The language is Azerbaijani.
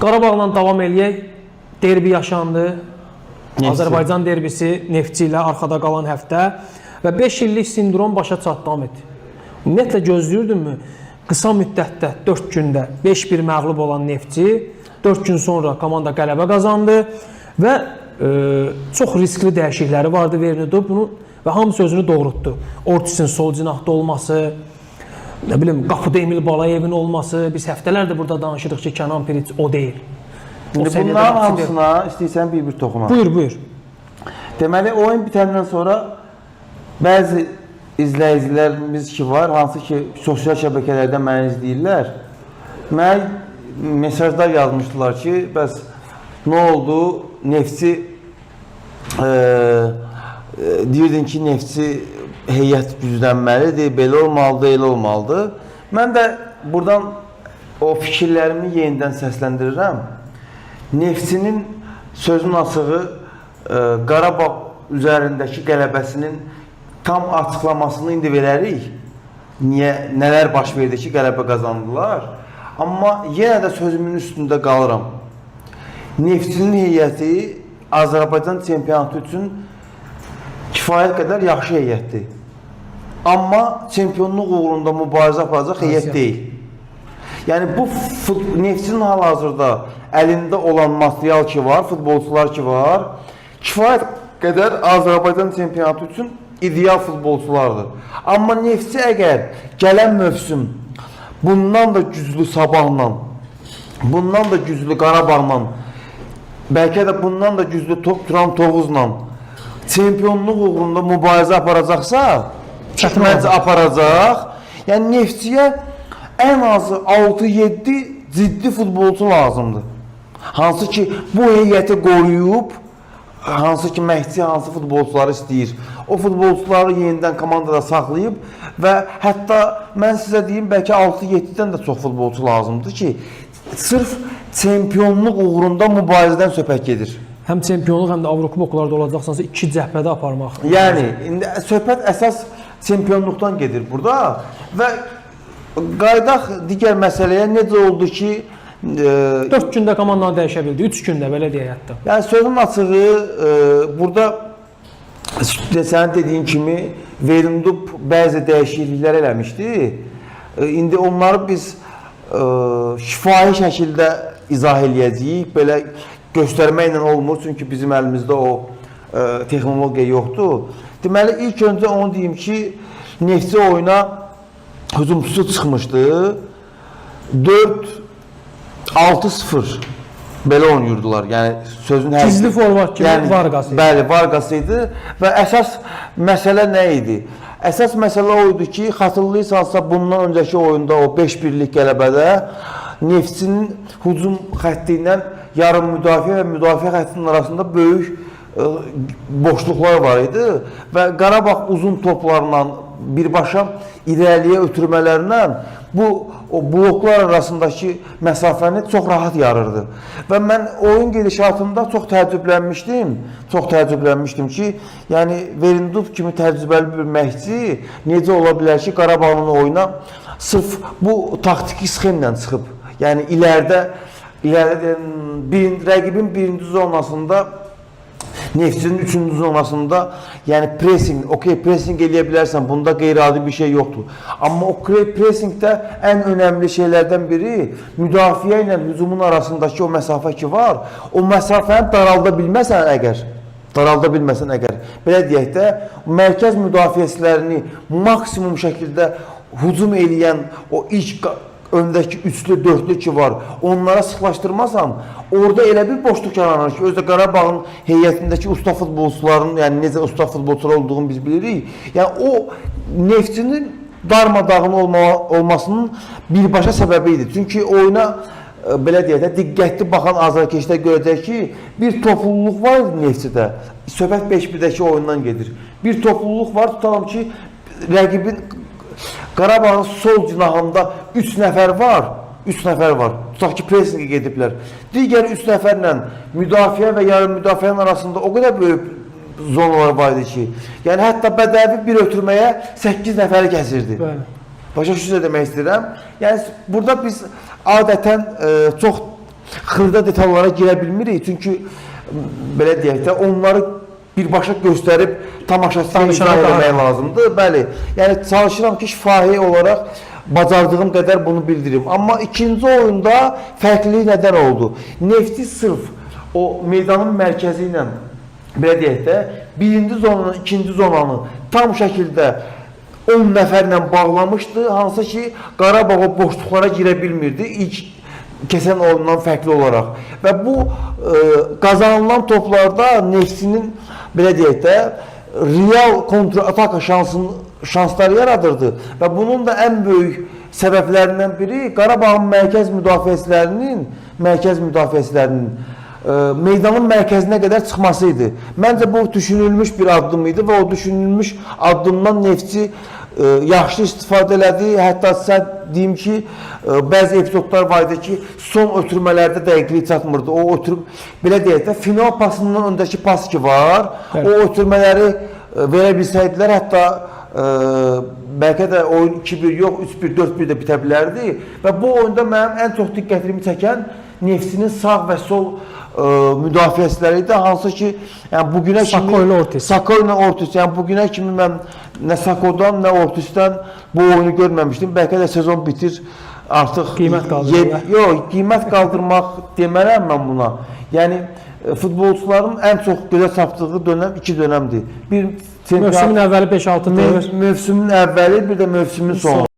Qarabağla davam eləyək. Derbi yaşandı. Neftçi. Azərbaycan derbisi Neftçi ilə arxada qalan həftə və 5 illik sindrom başa çatdı Ahmet. Ümumiyyətlə gözləyirdinmi? Qısa müddətdə 4 gündə 5-1 məğlub olan Neftçi 4 gün sonra komanda qələbə qazandı və çox riskli dəyişiklikləri vardı Vernidov bunu və hamısı özünü doğrultdu. Ortisin sol cinahda olması, nə bilim qapıda Emil Balayevin olması, biz həftələrdir burada danışırıq ki, Kənan Piriç o deyil. O İndi səviyyədə bunların qapıcı deyil. hamısına istəyirsən bir-bir toxunaq. Buyur, buyur. Deməli, oyun bitəndən sonra bəzi izləyicilərimiz ki var, hansı ki sosial şəbəkələrdə məni izləyirlər, mənə mesajlar yazmışdılar ki, bəs nə oldu? Neftçi deyirdin ki, Neftçi heyət güclənməlidir, belə olmalıdır, elə olmalıdır. Mən də buradan o fikirlərimi yenidən səsləndirirəm. Neftçinin sözün açığı Qarabağ üzərindəki qələbəsinin tam açıqlamasını indi verərik. Niyə, nələr baş verdi ki, qələbə qazandılar. Amma yenə də sözümün üstündə qalıram. Neftçinin heyəti Azərbaycan çempionatı üçün kifayət qədər yaxşı heyətdir. Amma çempionluq uğrunda mübarizə aparacaq heyət Hansı? deyil. Yəni bu Neftçinin hal-hazırda əlində olan material ki var, futbolçular ki var, kifayət qədər Azərbaycan çempionatı üçün ideal futbolçulardır. Amma Neftçi əgər gələn mövsüm bundan da güclü Sabahla, bundan da güclü Qarabağla, bəlkə də bundan da güclü Turan Tovuzla çempionluq uğrunda mübarizə aparacaqsa, Çətin məncə aparacaq. Yəni Neftçiyə ən azı 6-7 ciddi futbolçu lazımdır. Hansı ki bu heyəti qoruyub, hansı ki məşqçi hansı futbolçuları istəyir. O futbolçuları yenidən komandada saxlayıb və hətta mən sizə deyim bəlkə 6-7-dən də çox futbolçu lazımdır ki, sırf çempionluq uğrunda mübarizədən söhbət gedir. Həm çempionluq, həm də Avrokuboklarda olacaqsansa iki cəbhədə aparmaq. Yəni indi söhbət əsas çempionluqdan gedir burada və qayıdaq digər məsələyə, necə oldu ki, 4 gündə komandanı dəyişə bildi, 3 gündə belə deyək hətta. Yəni sözün açığı burada sənin dediyin kimi Verindub bəzi dəyişikliklər eləmişdi. İndi onları biz şifahi şəkildə izah eləyəcəyik. Belə göstərməklə olmur, çünki bizim əlimizdə o texnologiya yoxdur. Deməli, ilk öncə onu deyim ki, Neftçi oyuna hücumçusu çıxmışdı. 4-6-0 belə oynayırdılar. Yəni sözün hər Gizli format kimi Vargas idi. Bəli, Vargas idi və əsas məsələ nə idi? Əsas məsələ o idi ki, xatırlayırsansa bundan öncəki oyunda o 5-1-lik qələbədə Neftçinin hücum xətti ilə yarım müdafiə və müdafiə xəttinin arasında böyük boşluqlar var idi və Qarabağ uzun toplarla birbaşa irəliyə ötürmələrlə bu o bloklar arasındakı məsafəni çox rahat yarırdı. Və mən oyun gedişatında çox təəccüblənmişdim. Çox təəccüblənmişdim ki, yəni Verindub kimi təcrübəli bir məşqçi necə ola bilər ki, Qarabağın oyuna sırf bu taktiki sxemlə çıxıb. Yəni iləridə rəqibin birinci zonasında, Neftçinin üçüncü zonasında, yəni pressing, okey, pressing eləyə bilərsən, bunda qeyri-adi bir şey yoxdur. Amma o pressingdə ən önəmli şeylərdən biri müdafiə ilə hücumun arasındakı o məsafə ki var, o məsafəni daralda bilməsən əgər, belə deyək də, mərkəz müdafiəçilərini maksimum şəkildə hücum eləyən o ilk öndəki üçlü, dörtlü ki var, onlara sıxlaşdırmasan, orada elə bir boşluq yaranır ki, özü də Qarabağın heyətindəki usta futbolçuların, yəni necə usta futbolçular olduğunu biz bilirik. Yəni o Neftçinin darmadağın olmasının birbaşa səbəbi idi. Çünki oyuna belə deyək də, diqqətli baxan azarkeşlər görəcək ki, bir topluluq var idi Neftçidə. Söhbət 5-1-dəki oyundan gedir. Bir topluluq var, tutalım ki, rəqibin Qarabağın sol cinahında 3 nəfər var. 3 nəfər var. Tutaq ki, pressinqə gediblər. Digər 3 nəfərlə müdafiə və yarım müdafiənin arasında o qədər böyük zonalar var idi ki, yəni hətta bədəvi bir ötürməyə 8 nəfəri kəsirdi. Bəli. Başa düşürsə demək istəyirəm. Yəni burada biz adətən çox xırda detallara girə bilmirik. Çünki belə deyək də onları birbaşa göstərib tamaşaçıya izah eləmək lazımdır. Bəli. Yəni çalışıram ki, şifahi olaraq bacardığım qədər bunu bildirim. Amma ikinci oyunda fərqlilik nədən oldu? Neftçi sırf o meydanın mərkəzi ilə belə deyək də birinci zonanı, ikinci zonanı tam şəkildə 10 nəfərlə bağlamışdı, hansı ki Qarabağ o boşluqlara girə bilmirdi ilk keçən oyundan fərqli olaraq. Və bu qazanılan toplarda Neftçinin belə deyək də real kontra-ataka şansları yaradırdı və bunun da ən böyük səbəblərindən biri Qarabağın mərkəz müdafiəçilərinin meydanın mərkəzinə qədər çıxması idi. Məncə bu düşünülmüş bir addım idi və o düşünülmüş addımdan Neftçi yaxşı istifadə elədi. Hətta sizə deyim ki, bəzi epizodlar var idi ki, son ötürmələrdə dəqiqlik çatmırdı. O ötürüb, belə deyək də, final pasından öndəki pas ki var, evet, o ötürmələri verə bilsəydilər, hətta bəlkə də oyun 2-1 yox, 3-1, 4-1 də bitə bilərdi. Və bu oyunda mənim ən çox diqqətimi çəkən Neftçinin sağ və sol müdafiəçiləri idi, hansı ki, yəni bugünə kimi Sako ilə Ortiz. Sako ilə Ortiz, yəni bugünə kimi mən nə Sakodan, nə Ortizdən bu oyunu görməmişdim. Bəlkə də sezon bitir, artıq qiymət qaldırmaq. Yox, qiymət qaldırmaq demərəm mən buna. Yəni futbolçuların ən çox gözə çarpdığı dönəm iki dönəmdir. Bir mövsümün əvvəli 5-6 devr. Mövsümün əvvəli, bir də mövsümün sonu.